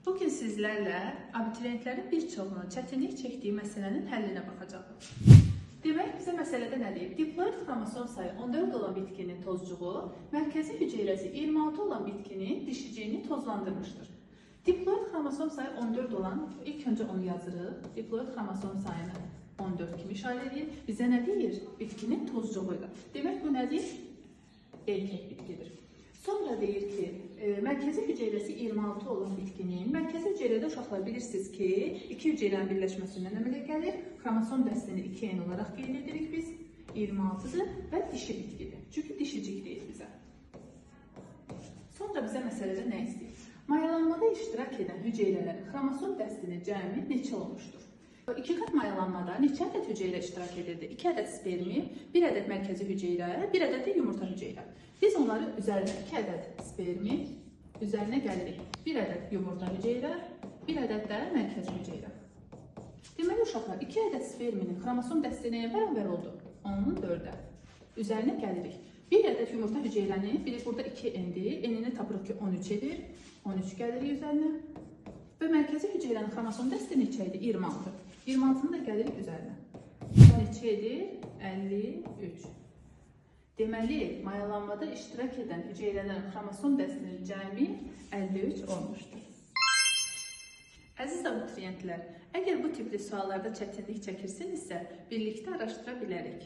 Bugün sizlərlə abituriyentlərin bir çoxunun çətinlik çəkdiyi məsələnin həllinə baxacağıq. Demək, bizə məsələdə nə deyib? Diploid xromosom sayı 14 olan bitkinin tozcuğu, mərkəzi hüceyrəsi 26 olan bitkinin dişiciyini tozlandırmışdır. Diploid xromosom sayı 14 olan, ilk öncə onu yazırıq. Diploid xromosom sayını 14 kimi işarə edir. Bizə nə deyir? Bitkinin tozcuğu ilə. Demək, bu nədir? Erkək bitkidir. Sonra deyir ki, mərkəzi hüceyrəsi 26 olan bitkinin, mərkəzi hüceyrədə uşaqlar bilirsiniz ki, iki hüceyrənin birləşməsindən əmələ gəlir. Xromosom dəstini 2N olaraq qeyd edirik biz. 26-dır və dişi bitkidir. Çünki dişicik deyir bizə. Sonra bizə məsələdə nə istəyir? Mayalanmada iştirak edən hüceyrələrin xromosom dəstinin cəmi neçə olmuşdur? İki qat mayalanmada neçə ədəd hüceyrə iştirak edirdi? 2 ədəd spermi, 1 ədəd mərkəzi hüceyrə, 1 ədəd də yumurta hüceyrə. Biz onları üzərinə 2 ədəd spermi, üzərinə gəlirik 1 ədəd yumurta hüceyrə, 1 ədəd də mərkəzi hüceyrə. Deməli uşaqlar, 2 ədəd sperminin xromosom dəsti nəyə bərabər oldu? 14-ə. Üzərinə gəlirik. 1 ədəd yumurta hüceyrəni, bilir burada 2N-dir, N-ini tapırıq ki 13 edir. 13 gəlirik üzərinə. Və mərkəzi hüceyrənin xromosom dəsti neçə idi? 26. 26-nı da gəlirik üzərinə. Neçə edir? 53. Deməli, mayalanmada iştirak edən hüceyrələrin xromosom dəstinin cəmi 53 olmuşdur. Əziz abituriyentlər, əgər bu tipli suallarda çətinlik çəkirsinizsə, birlikdə araşdıra bilərik.